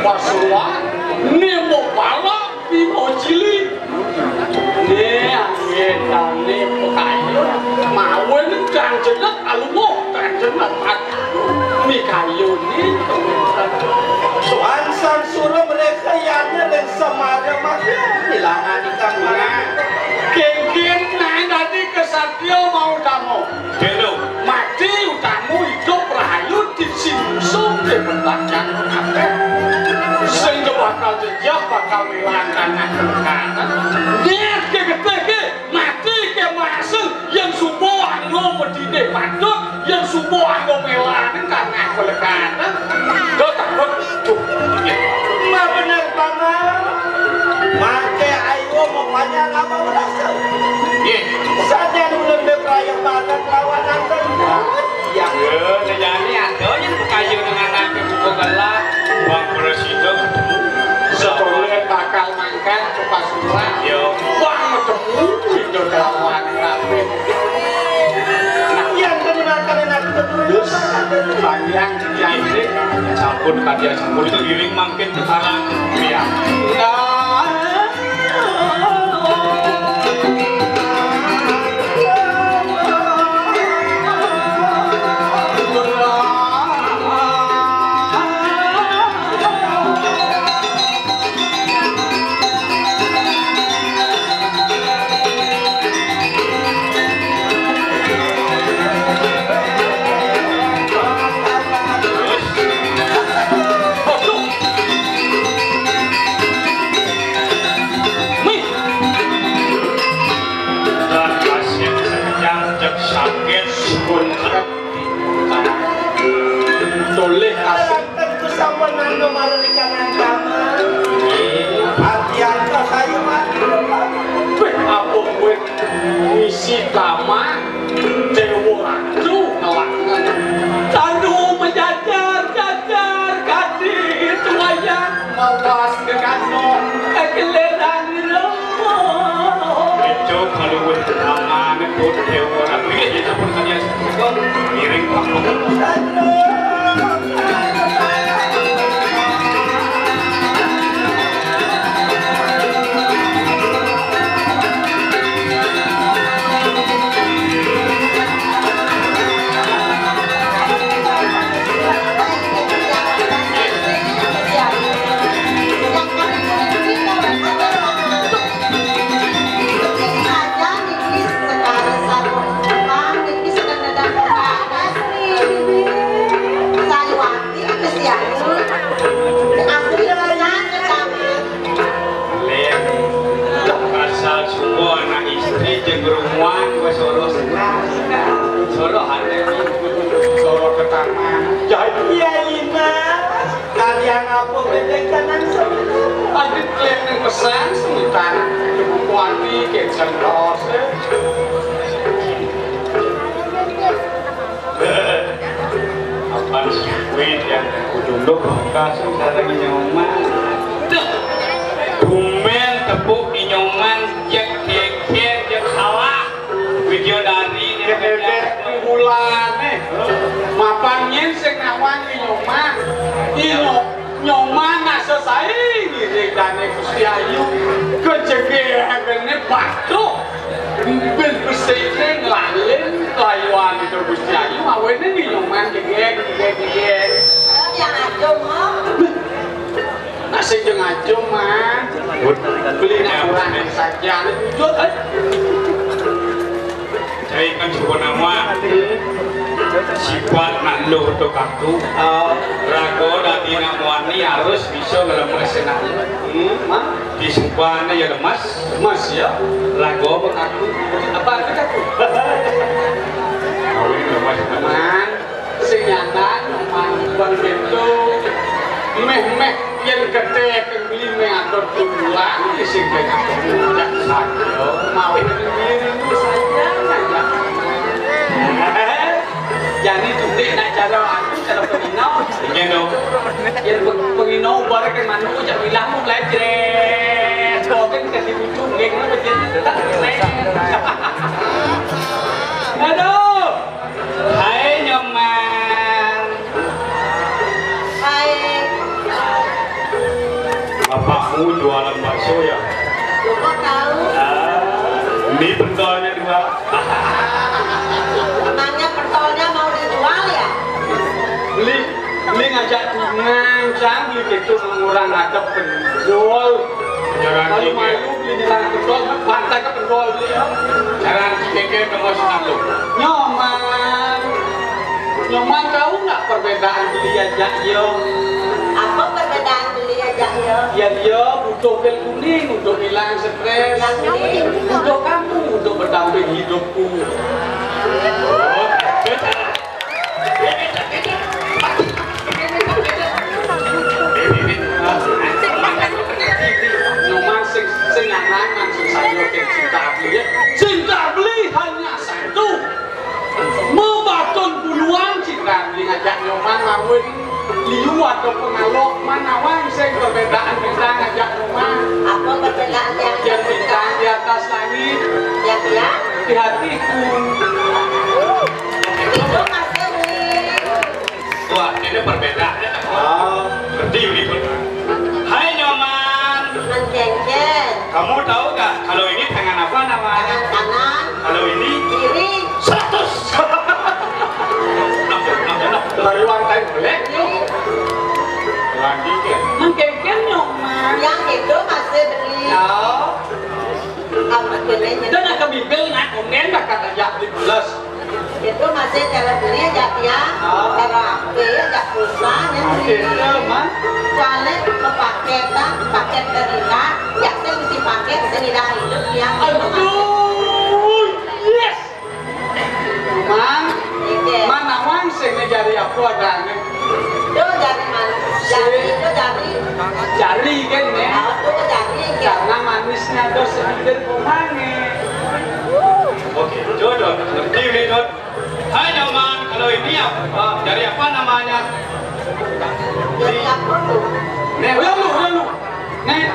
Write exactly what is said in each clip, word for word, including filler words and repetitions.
Pasuruan, nemo pala, bimo cili. Nih, anggétané pekayun, mawon kang jenek alunguh, kang jenek mati. Mikayuné. Soan sang sura mereka yadnya ring semada mati, bilangan ikang pangan. Kéngkén, nah, dadi kesatria mau utama. Mati utama idup rahayu di sinusup di pembacaan kabéh. Sing bakal jejeh bakal wilangan akan. Niat ké getih ké, mati ké maseng, yén suba anggo pediné patut, yén suba anggo mélané kan aku lekana. Kok takut? Duh, iya. Mah bener, Paman. Maké ayu mau panjang apa udah. Nggih. Sajan ulun dek raya banget lawan anten. Iya. Yo, jane ada yen pekayu dengan anake buka gelah. Bang Presiden. Sedulur bakal mangkat ke Pasuruan. Yo. Bang ketemu itu lawan rapi. Nah, yang kemenakan enak terus. Panjang, panjang. Sampun, tadi sampun itu giring mangkin sekarang. Iya. Dan pasien sekenyang cek sakit. Tolih kasih. Tentu sampun nando marang ikanan kamar. Artian kahayu mati. Wih, apa kowe ngisi kamar? Dewa Ratu ngelakngan. Tanu menjajar, jajar, kadi itu wayang. Mawas kekano, kekeleran ira. Becok kaluwih tenangan, pun dewa. Nggih, sampun kalian sepupu. Ngiring, Pak. Lén, asal semua anak istri jeung rumuan wis soroh. Soroh ate. Soroh ke taman. Iya, Ina. Kalian apa bedeng kanan sebelah? Adit lén pesan sebutan. Ibu Kuati ke centos. Apan sing kuwi yang kudunduk kasih sareng Nyoman. Duh. Tumben tepuk Nyoman cek geger cek salah. Widya dari Cek geger bulan eh. Mapan yen sing nawang Nyoman. Nyoman. Nyoman asa saé ngiring dane Gusti Ayu kejegehane patuh. Ben besikne nglalin kayuan itu Gusti Ayu awene nyoman jegeg jegeg jegeg. Yang aja mau. Nah sing jeng aja mah. Beli nak orang saja. Jujur eh. Cai kan suku nama. Sifat nak luh tu kaku. Oh. Raga dadi nak muani harus bisa ngelemesin nak luh. Hmm, mah. Di sumpahnya ya lemas. Lemas ya. Raga apa kaku? Apa itu kaku? Kawin lemas. Man. Sing nyanan, manggon gitu. Meh-meh yen gedhe kang beli meh atur tumbang sing ben atur tumbang saja. Mau diri saja saja. Jani tulik nak cara aku cara penginau. Iya dong. Yen peng- penginau bareng kan manuk jak bilang mulai jret. Kok kan ke dibujuk nggih ngono jret. Aduh. Hai Nyoman. Hai. Kamu jualan bakso ya? Loh, kok tahu? Ah, ini pentolnya dua. Emangnya pentolnya mau dijual ya? Beli, beli ngajak tunang, cang beli gitu ngurang ada pentol. Jangan gitu ya. Malu-malu beli nyerang pentol, pantai ke pentol beli ya. Jangan dikeke nomor satu. Nyoman. Nyoman, tahu nggak perbedaan beli ajak yo? Apa perbedaan beli ajak yo? Ya, dia butuh pil kuning untuk hilang stres. Yang kuning. Butuh kamu untuk berdamping hidupku. Nyoman sing, sing lanang, sing sayur, sing cinta beli ya. Cinta beli hanya satu. Mebatun buluan cinta beli ngajak Nyoman mawin liu atau pengalok manawang sing perbedaan bintang ngajak Nyoman. Apa perbedaan yang Yang bintang di atas langit, yang ya? Di hatiku. Itu masih beli. Wah, ini perbedaan. Ah, ngerti ini pun. Hai Nyoman. Mencengcen. Kamu tahu nggak kalau ini tangan apa namanya? Tangan kanan. Kalau ini? Kiri. Seratus. Lagi uang kayu boleh? Lanjut ya. Mencengcen Nyoman. Yang itu masih beli. Oh. Amat beli. Dan akan bibel nak onen bakal aja di plus. Itu masih cara beli aja ya. Oh. Cara apa ya, aja pulsa ya. Masih ada, Man. Soalnya ke paket kan, paket dari kan, ya saya mesti paket sendiri hidup ya. Aduh, yes. Man, iya. Man, awang sing jari apa adanya? Itu jari man-, jari itu jari. Jari kan, ya? Oh, itu jari, ya. Karena manisnya ada sedikit kurangnya. Oke, jodoh. Ngerti, Widon? Hai, Nyoman. Kalau ini apa? Dari apa namanya? Dari apa tuh? Nih, udah lu, udah lu. Nih,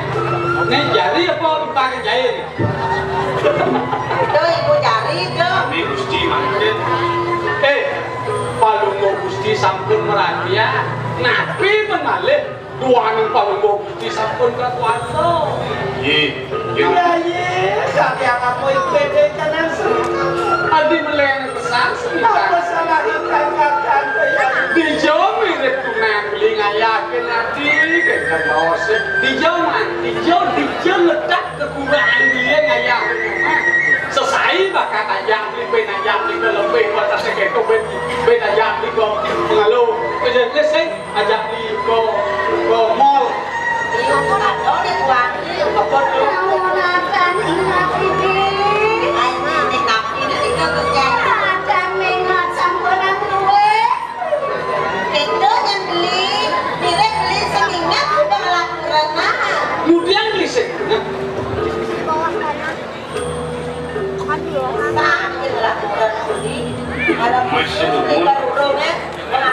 nih jari apa dipakai jahit? Itu ibu jari itu. Ini Gusti mangkin. Eh, Palungguh Gusti sampun meradia. Napi menalih? Duaning Palungguh Gusti sampun kakuasa. Nggih, nggih. Ya, ye, sampeyan apa iku pede kanan serta? Adi meleng pesan sepisan. Apa salah ingkang kakang, ya? Dijo mirip tunang beli ngayakin adi, kenten baos. Dijo mati, dijo, dijo ledak kegunaan beli ngayakin. Sesai bakat ajak beli, ben ajak beli ke lebih batas seketo, ben, ben ajak beli ke pengalo. Kejadian sing Ajak beli ke, ke mall. Iya, kok dikuati, kok bodoh. Kamu makan ingat ini. Ayo, ini tapi ini kita kerja. Makan ingat sampeyan duwe. Kita yang beli, tidak beli semingat sudah laporan. Kemudian beli semingat. Wis suwun.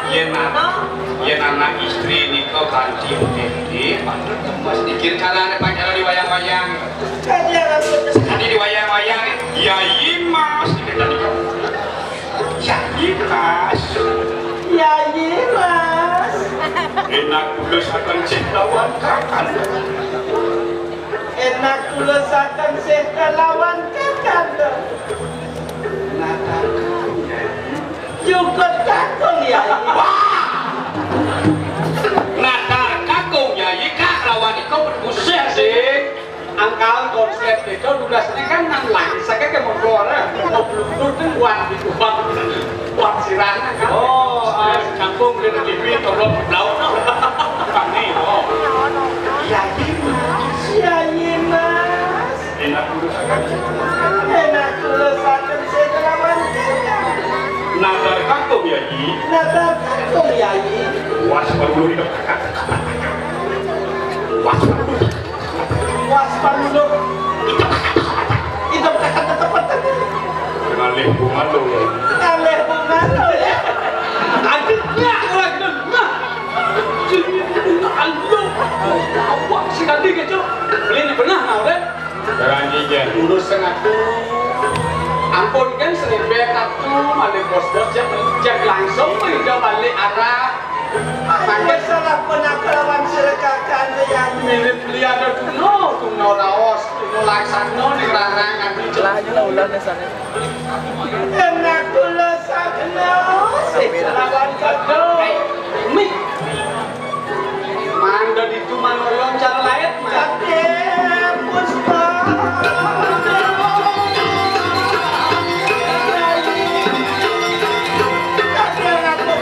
Yen an-, yen anak istri nika kanthi Pak, niki karane pacaran di wayang-wayang. Sekali di wayang-wayang, Yayi Mas, Yayi Mas. Yayi Mas. Enak kula saken sing lawan kakang. Enak kula saken sing kelawan kakanda. Natar kakung, Yai. Cukup kakung, Yai. Wah! Natar kakung, Yai, kak lawan iko berpusir sih. Angkal konsep itu tugasnya kan nang lagi sakit ke motor, mau bluetooth kan buat di kubang, buat sirana kan. Oh, ah, kampung kena T V, tolong blau. Kami, oh. Yai Mas. Yai Mas. Enak kula saken. Enak kula saken sing kelawan kakang. Natar kakung, Yai. Natar kakung, Yai. Was perlu hidup kakak. Was perlu. Was perlu. Hidup kakak. Hidup kakak tetep. Ngalih bunga lo, Yai. Ngalih bunga lo, ya. Aduh, ya, waduh, nah. Jadi bunga lo. Awak sekali gitu. Beli ini benar, nah, udah. Janji, Jen. Urus sing atu. Ampun kan seribet atu, malih bos-bos jek, jek langsung mrida balik arah. Aku salah penakal lawan sira Mirip beli ada duno, duno raos, duno laksana ning rarang nganti. Lah, ini lah ulah nih, sana. Enak kula sagena, sing lawan kadang. Mih. Mangga ditu manoyon cara lain, Mas. Kadang Puspa. Kadang aku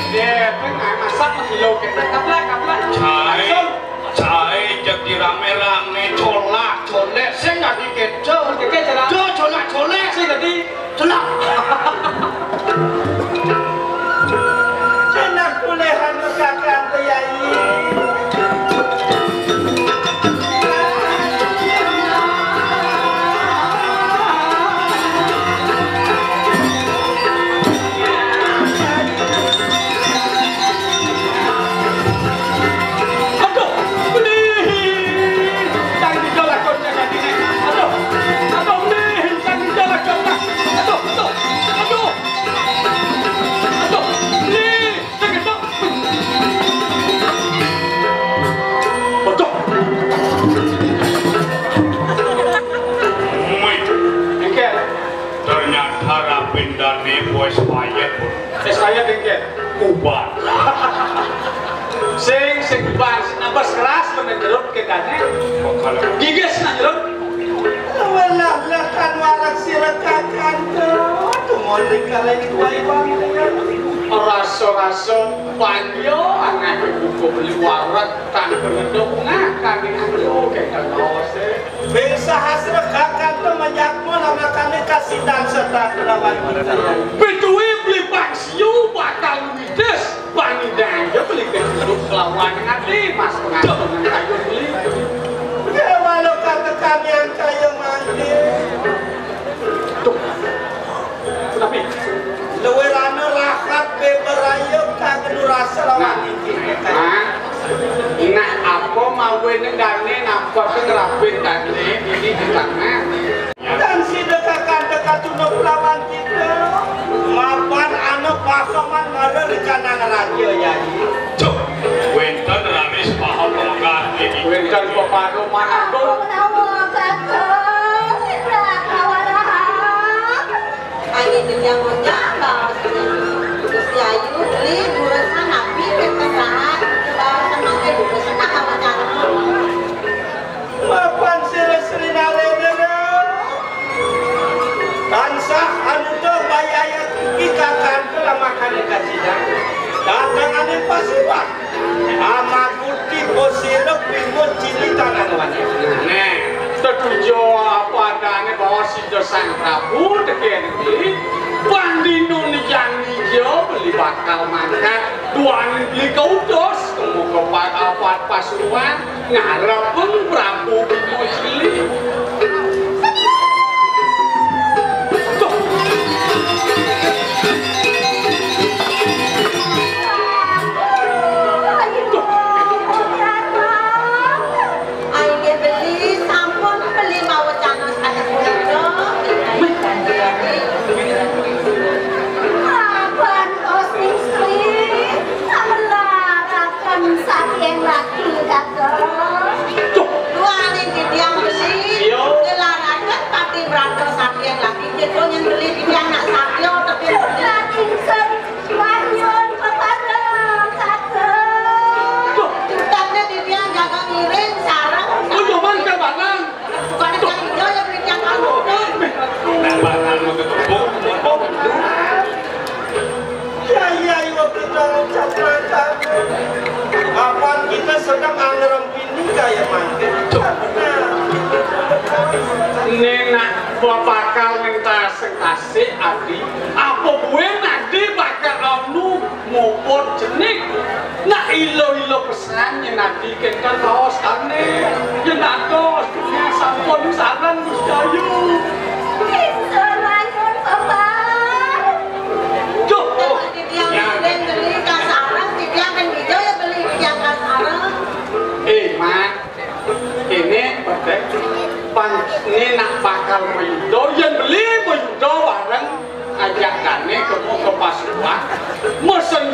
Dek, kowe nggak masak lagi lo, ketek kaplak, kaplak. Jahe, jahe jadi rame-rame, colak, colek, sing nggak dikejo. Dikejo, colak. Jo, colak, colek, sing jadi colak. Cenah kulehan kakang Yai. Aduh, beli. Cang Ijo lakon cang adine. Aduh, aduh, beli. Cang Ijo lakon. Aduh, aduh, aduh. Aduh, beli. Cang Ijo. Aduh. Wih, engke. Ternyata rapindane wis payet. Wis payet engke. Kubar. Sing, sing kubar, sing nambas keras, meneng jeruk kedane. Gigis nang jeruk. Welah lekan warak sira kakang. Tumon kalih kuwi wong. Rasa-rasa panyo anake buka beli warak. Tan peneduk nah kami anjo kekan lawase. Bing sahasra kakang to menyakma lamakane kasidan serta kelawan kita. Beduwe beli paksiu bakal wides panidan aja beli kecurup kelawan ngati mas pengatungan kayu beli. Ya walau kata kami yang kaya mangke. Duh. Tapi luwih rame rahat beberaya kagenu rasa lawan iki. Nah, nah, apa mawe negane napa ke ngrapin dane ini di tangan? Dan sida kakang teka tunduk lawan kita. Mapan ana pasoman mara rekanang raja, Yai. Cuk, wenten raris paham pemegah ini. Wenten peparuman aku. Menawa kakang, ora kawalahan. Ayo, yang bocah, bawa sini. Gusti Ayu, beli, jurusan nabi, keterangan, bawa senang, ya, juga senang sama calon. Mapan sira Sri Narendra. Tansah anuta bayaya iki kakang kelamakane kasidan. Datangane pasukan. Amaguti bosira pimut cili tanah wanya. Nah, setuju apa adane bahwa sida Sang Prabu teken iki. Pandino nijan nija beli bakal mangkat. Duaning beli kautus. Kemuka pa-, apa pasuruan. Ngarepeng Prabu Bima Cilik. Tuh. Tuh. Inggih beli, sampun beli mawecana saking punika. Ampun, Gusti Sri, samelar. Kan saking lagi dados. Duh. Duaning titiang beli. Iya. Ngelaraken pati brata saking lagi. Kita yang beli titiang nak satya, tapi beli. Ingsun wanyun pepadang kakang. Duh. Tutupnya titiang jaga ngiring, sareng. Oh, nyoman kabanan. Bukan yang iya, ya, beli titiang anu. Kabanan mau ketemu. Ya, ya, iwa kita ngucap makan. Kapan kita sedang angrempini kaya mangke? Nenak bakal ning tasik-tasik adi. Apa buin adi bakal anu mopot jenik? Nak ilo-ilo pesan yen adi kenten raos kane. Yen dados dunia sampun sareng Gusti Ayu. Ingsun rayun, Bapak. Duh. Titiang beli, beli kasareng, titiang kan hijau ya beli, titiang kasareng. Eh, Mat, ini petek pan ini nak bakal mayuda, yen beli mayuda bareng ajak dane kemu ke pasukan, mesen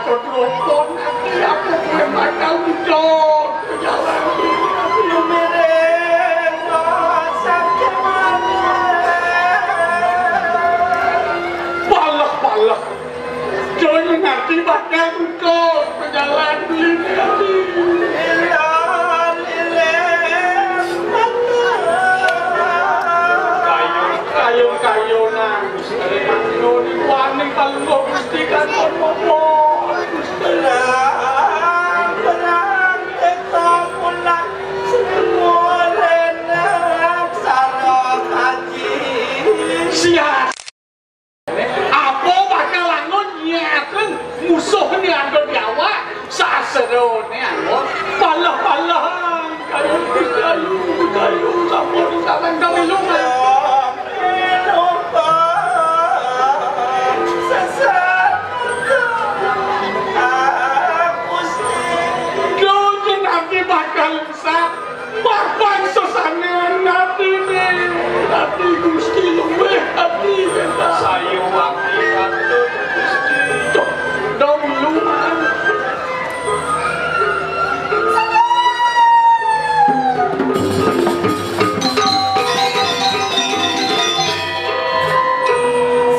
Rokon ati aku kuwi bakal dicok. Jalan. Palek-palek. Joy ngerti bakal engko pejalan beli. Kayu-kayu nang. Wani palungguh Gusti kanton momo. Perang, perang, teka pulang. Semua renak sarok haji. Siap. Apa bakal anggon nyiapin musuh ni anggon di awak? Saserone anggon palah-palah. Kayu, kayu, kayu, sampun sampean kami lumah. Sesat. Gusti. Duh, jenengan bakal Papan sesanean atine, ati Gusti luwih ati. Sayu wakti katut Gusti. Dong luman.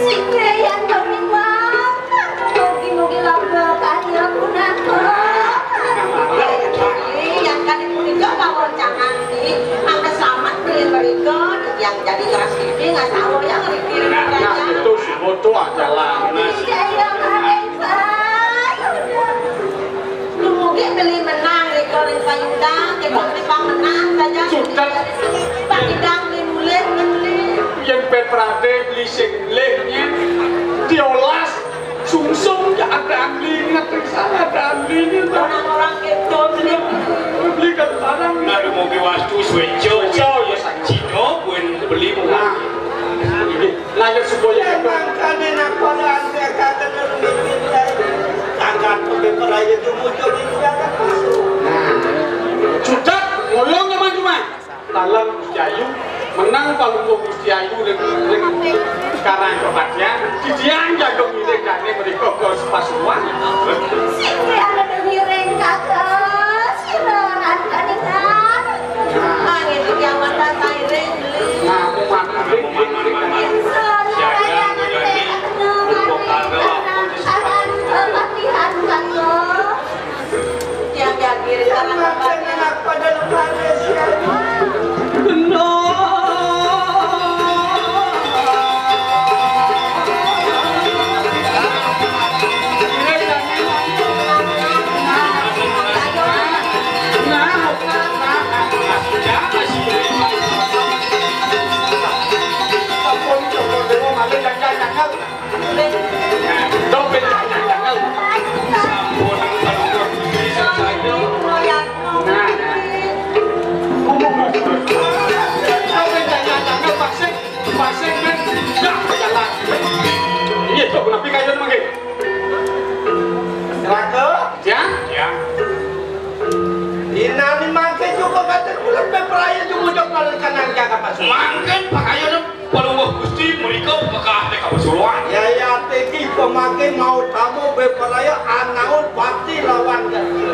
Sing yang dong luman. Mugi-mugi lampah kaya punapa. Yang kali punika kawoncangan niki, mangke selamat beli mriku, yang jadi keras iki nggak tahu ya ngerti. Nah, nah, itu si foto aja lah. Iya, iya, Pak. Dumugi beli menang rika ring payudan, kita beli pamenang saja. Sudah. Pak Idang beli mulih, beli. Yen Petrade beli sing mulih, yen diolas. Sungsung ya ada ahli ingat ring sana ada ahli ini. Orang-orang itu beli, beli kan barang. Nah, dumugi wastu swejo. Swejo, ya, Sang Cino, buen beli. Nah, ini. Nah, ya, supaya emang kami nak pada ante kagak ngerti. Angkat pakai peraya jumujur di jalan masuk. Nah, sudah, ngolong nyaman cuma. Talam Gusti Ayu, menang palungguh Gusti Ayu ring, ring Karang Kepatihan, didian jagung miring dane mriko Gus Pasuruan. Sing anu miring kados sira lan kaningan. Angin iki awan sairing beli. Ngamu mati ring, ring, ring. Ingsun layan ate anu marang Karang Kepatihan kados. Yang jagir sama bapaknya. Dong, ben, sampun, sampun, sampun. Nah, nah. Ngomong, Mas. Dong, ben, jangan, jangan, Pak Sik. Pak Sik, ben, dah, jalan. Iya, Cok, napi kayun mangke? Raka? Ya? Ya. Dinani mangke juga kata bulan beberaya jumujur malih kanang jaga pasuk. Mangke pakayun Palungguh Gusti mrika pekah te kabesuluan. Yayate iki pemangke mau tamu beperaya anaun pati lawan gagil.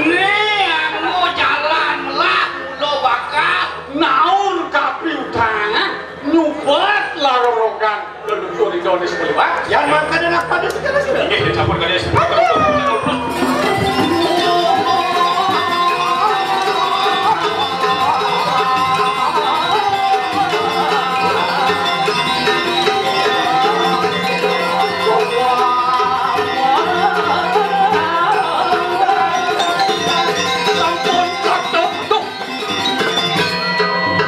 Ne, anu jalan lah, lo bakal naur kapiutangan, nyubat larorogan leluhur Indonesia liwat. Yang mangkane nak pada segala sila. Inggih, dicampur kalian.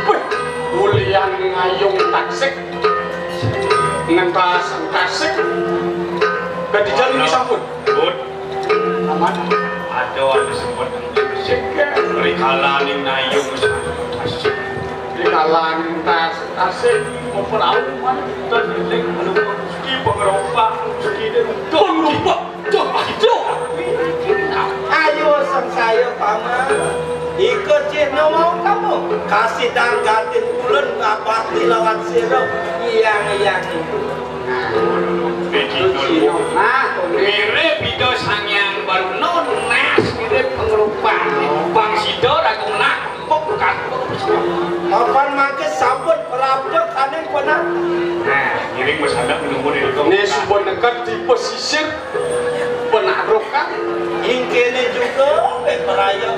Wih, ulian ngayung taksik. Ngentas, tasik. Gadijan ini sampun. Pun. Aman. Ada, ada sempat. Sik, ya. Rikalaning nayung, tasik. Rikalaning tas, tasik. Mau perahu mana? Dan ini, aduh, rezeki pengeropak, rezeki dia. Pengeropak. Duh, duh. Ayo, sangsaya, Paman. Ika cihna mau kamu. Kasidang gatin ulun ngabakti lawan sira. Iyang, iyang. Nah, Mirip Ida Sang Hyang Baruna, nas mirip pengerupan. Bang sida ragu melak, empuk bukan empuk. Mapan mangke sabut prapet kaning penak. Nah, ngiring besandak menunggu di itu. Ini suba neked di pesisir penarukan. Ingkene juga, eh, peraya.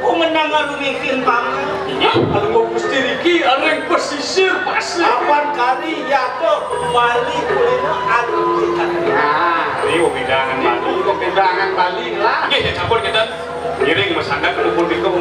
Ku menang alu mingkin paman. Iya, alu mau Gusti Riki, alu yang pesisir pasir. Apan kari yata Bali kulina alu kita. Nah, ini wewidangan Bali. Ini wewidangan Bali lah. Nggih, ya campur kita. Ngiring besandak menunggu di itu.